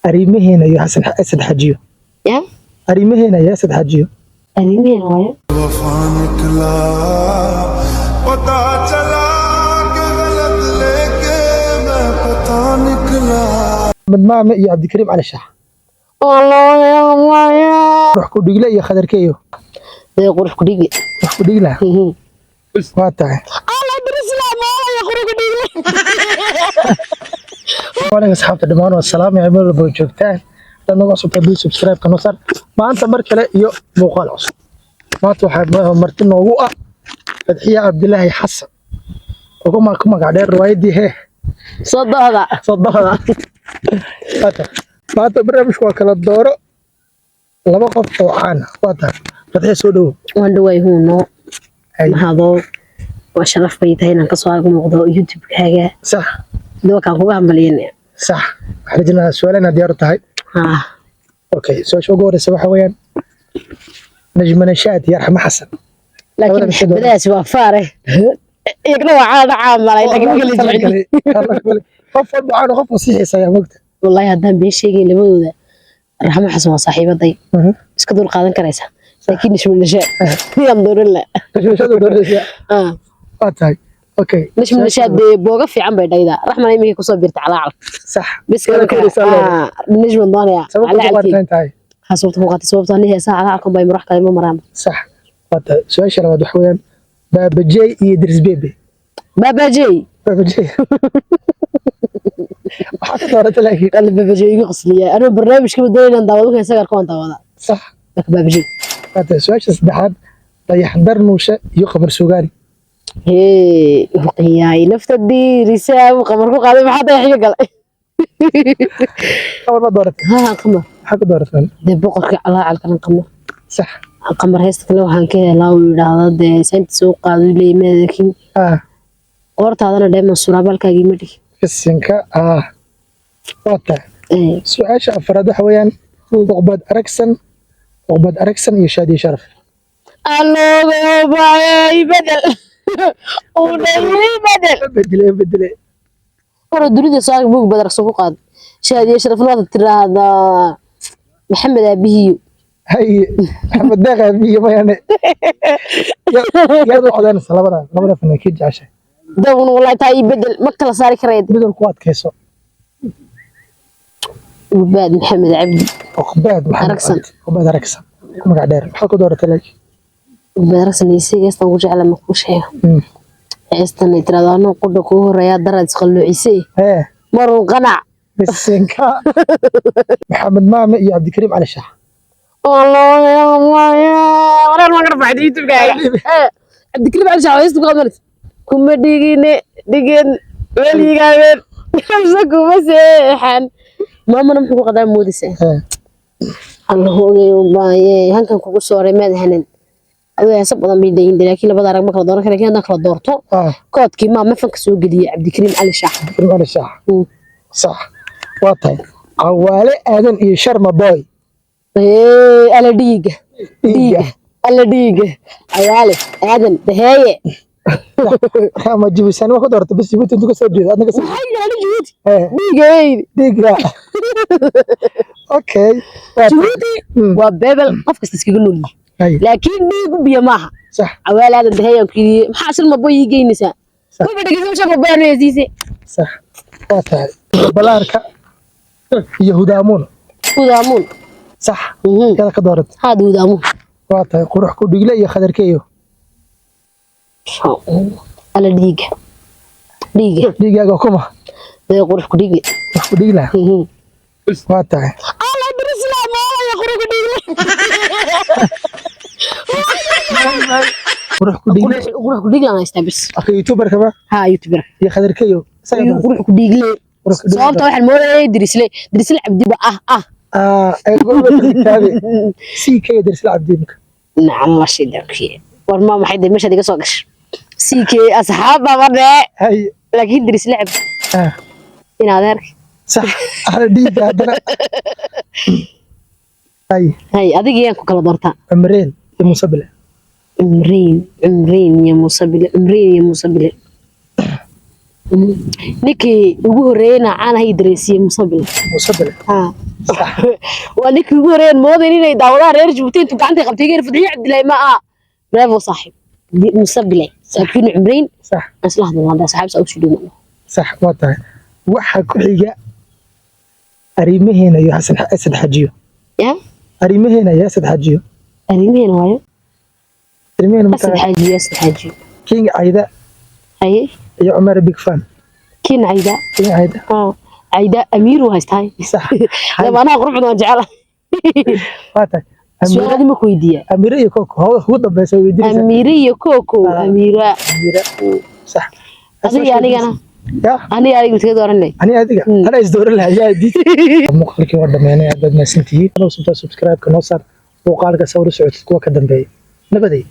Arrimaheena iyo Xasan Asad Xajiyo. Ya. Arrimaheena iyo Asad Xajiyo. Arrimaheena waayo. वफा निकला, पता चला कि गलत लेके मैं पता निकला। Axmed Maame iyo Cabdikariim Cali Shax. Qurux ku Dhigle iyo Khadarkeeyo. Dee, Qurux ku Dhigle. Qurux ku Dhigla waa tahay. Allah drisla maaya Qurux ku Dhigle. Walaga asxaabta dhammaan waa salaamaya meel walba oo joogtaan. Haddaad nagu cusubtahay, please subscribe ka noo saar. Maanta mar kale iyo muuqaal cusub. Maanta waxaa marti noogu ah Fadxiya Cabdilaahi Xasan oo ku magac dheer riwaayadii hee. Sodohda. Sodohda. Waa tahay. Maanta barnaamijku waa kala dooro laba qof oo caan ah. Waa tahay, Fadxiya, soo dhowow. Waan dhawaay, huuno. Hay. Mahadoo, waa sharaf bay tahay inaan kasoo ag muuqdo YouTube-kaaga. Duwakaan kuga hambaliyana. Sax, waxaan rajaynayaa su'aal inaad diyaar u tahay. Haa. Okay, su-aasha ugu horeysa waxa weeyaan Najma Nashaad iyo Raxmo Xasan. Laakiin Labada mid. Xabadahaasi waa faare, iyagna waa caada caamalay, laakiin ma kala jeceli. Qof walba caan, qof wasiixaysa ayaa mogta. Wallaahi haddaan been sheegayn, labadooda Raxmo Xasan waa saaxiibaday, iska dul qaadan karaysa, laakiin Najma Nashaad yaan dooran la. Najma Nashaad doonaysa. Waa tahay, okay. Najma Nashaad dee booga fiican bay dhaydaa, Raxmana iminkay kusoo biirta calaacal. Bis. Kala koraysaa leedahay. Najma doonaya. Sababta ku calacalkii. qaatan tahay. Waxaa sababta ku qaatay, sababta ani heesaha calacalkan bay marax kale ma maraan. Sax, waa tahay. Su-aasha labaad waxa weeyaan Baabajey iyo Idris Bebe. Baabajey. Baabajey waxaa ka doorata laakiin? Alla, Baabajey iga qosliya. Anuu barnaamijka doonay inaan daawado, markaan isaga arko waan daawadaa. Marka Baabajey. Waa tahay. Su-aasha saddexaad, Dayaxdar Nuushe iyo Qamar Sugaani. Hee, huqiyaay nafta diirisaa uu Qamar ku qaaday, maxaa dayax iga galay? Qamar ma dooratay? Haa, Qamar. Maxaa ku doorataan? Dee, boqorka calaacalkan Qamar. Qamar heesta kale waxaan ka helaa uu yidhaahdo dee saynta soo qaado leeyahay, laakiin qoortaadana dheeman suraabaalkaagii ma dhigi. Fisinka, waa tahay. Su-aasha afraad waxa weeyaan Uqbad Aragsan, Uqbad Aragsan iyo Shaadiye Sharaf. Alloobe bedel bedel. Bedele, bedele. Hore dunida soo bug badar soo ku qaad Shaadiye Sharafna waad tiraahdaa Maxamed aabihiyo. Haye, Maxamed Deeq aabihiyo mayane. Yaad u codaynaysa labada fanaan, kii jeceshahay? Dawna wallahi taa ii bedel, ma kala saari karayd. Bedel ku adkayso. Ubaad Maxamed Cabdi. Uqbaad Maxamed. Aragsan. Cabdi. Uqbaad Aragsan ku magac dheer, maxaa ku dooratay laakiin? Ubaad Aragsan iyo heestan ugu jecla ma kuu sheego? Heestan ay tiraahdo anuu qudha kuu horeeyaa daraad isqalluucisay marun qanac. Bisinka. Maxamed Maame iyo Cabdikariim Cali Shax. Wareer ma garbaxay YouTube-kaaga. Cabdikariim Cali Shax heesta ku qabanaysa kuma dhigine dhigin weligaabeen xamse kuma seexan, maamana muxuu ku qadaa moodaysaa? Allah ogay ubaaye hankan kugu sooray maad hanan adoo heesa badan bay leeyihiin, laakiin labada arag ma kala dooran kara, laakiin haddaan kala doorto, koodkii maama fanka soo geliyay Cabdikariim Cali Shax. Cabdikariim Cali Shax. Sax, waa tahay. Cawaale Aadan iyo Sharma Boy. Ee, alla dhiiga. Dhiiga. Dhiiga, alla dhiiga, Cawaale Aadan daheeye. Ama jibisani waa ku dooratay bas, Jibuuti intuu ka soo jeedo adna ka soo Maxay yidhahdeen Jabuuti? Ee. Dhiiga eydi. Dhiiga, okay, waa tahay. Jabuuti waa bebel qof kasta iskaga nool yahay, laakiin dhiigu biyo maaha. Cawaale Aadan daheeye aan ku yidhi, maxaa Sharma Boy ii geynaysaa? Kuba dhegeyso, Sharma Boy aan heesiise. Sax, waa tahay. Balaarka iyo Hudaamuun. Hudaamuun. Sax, yada ka dooratay? Haad, Hudaamuun. Waa tahay. Qurux ku Dhigle iyo Khadarkeeyo. Alla dhiiga, dhiiga. Dhiigaaga kuma. Dee, Qurux ku Dhigle. Qurux ku Dhigla. Waa tahay. Allah drisla maaya Qurux ku Dhigle. Qurux ku Dhigle. Qurux ku Dhigle aan haystaa bis. Aka youtuberka ba? Haa, youtuber. Iyo Khadarkeeyo isaga dooratay. Qurux ku Dhigle. Qurux ku Dhigle. Sababta waxaan moodayay Dirisle, Dirisle Cabdi ba ah ah. Ay gobolka CK Dirisle Cabdi imika. Nacam la shidakii war ma maxay dee meeshaad iga soo gashay CK asxaab baa marnee. Laakiin Dirisle Cabdi in adeerka. Sax, ala dhiiga haddana. Hay. Hay, adiga yaan ku kala doortaa? Cumreen iyo Musabile. Cumriin, Cumriin iyo Muuse Bile, Cumriin iyo Muuse Bile. Ninkii ugu horreeyeyna caan ahay dareensiiyey Musabile. Musabile. Haa. Sax. Waa ninkii ugu horreeyeen moodayn inay daawadaan reer Jabuuti intuu gacanta qabtay geer Fadxiye Cabdilaahi ma aha. Bravo saaxiib. Musabile. Saaxiibkiinu cumrayn. Sax. Aan isla hadalnaa saaxiib saa u sii dhuuman. Sax, waa tahay. Waxaa ku xiga arrimaheena iyo Xasan Asad Xajiyo. Ya? Arrimaheena iyo Asad Xajiyo. Arrimaheena waayo. Arrimaheena. Asad markaa Xaajiyo, Asad Xaajiyo. King Cayda Haye. iyo Cumar Big Fan. Kiin Cayda. King Cayda. Haa. Cayda Amiiru haystahay. Sax. Lamaanaha qurux badan waan jecelahay. Waa tahay. Amiira. Su'aalaha ma ku weydiiyaa? Amiira iyo Koko hawada ugu dambeysa way weydiinaysaa. Amiira iyo Koko. Ah. Amiira. Amiira, sax. Adiga iyo anigana. Ya. Aniga adiga midkeed oran leh. Ani adiga anaa isdooran lahaa yaa diid. Muuqaalkii waa dhameynay, aad baad mahadsantihiin. Subscribe-ka noo saar, muuqaalka sawir socodka kuwa ka dambeeya. Nabaday.